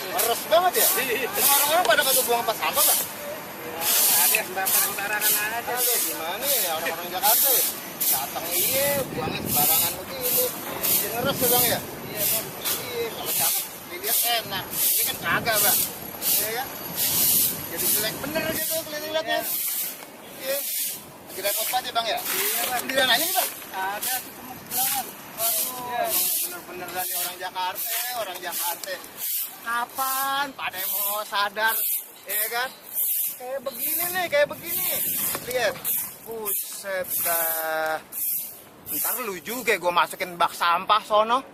Meres banget ya? Orang-orang pada kagak buang pas sampah nggak? Ada yang sembarangan aja. Aduh, gimana ya orang-orang Jakarta ya? Datang iya, buangnya sembarangan begini. Jadi ngeres ya bang ya? Iya bang. Iya, kalau cakep dilihat enak. Ini kan kagak bang. Iya ya? Jadi jelek bener gitu keliling-lihatnya. Iya. Lagi repot aja bang ya? Iya bang. Di mana ini bang? Ada tuh teman sebelah. Waduh, bener-bener nih orang Jakarta. Kapan pada mau sadar, ya kan? Kayak begini. Lihat, buset dah. Ntar lu juga gue masukin bak sampah sono.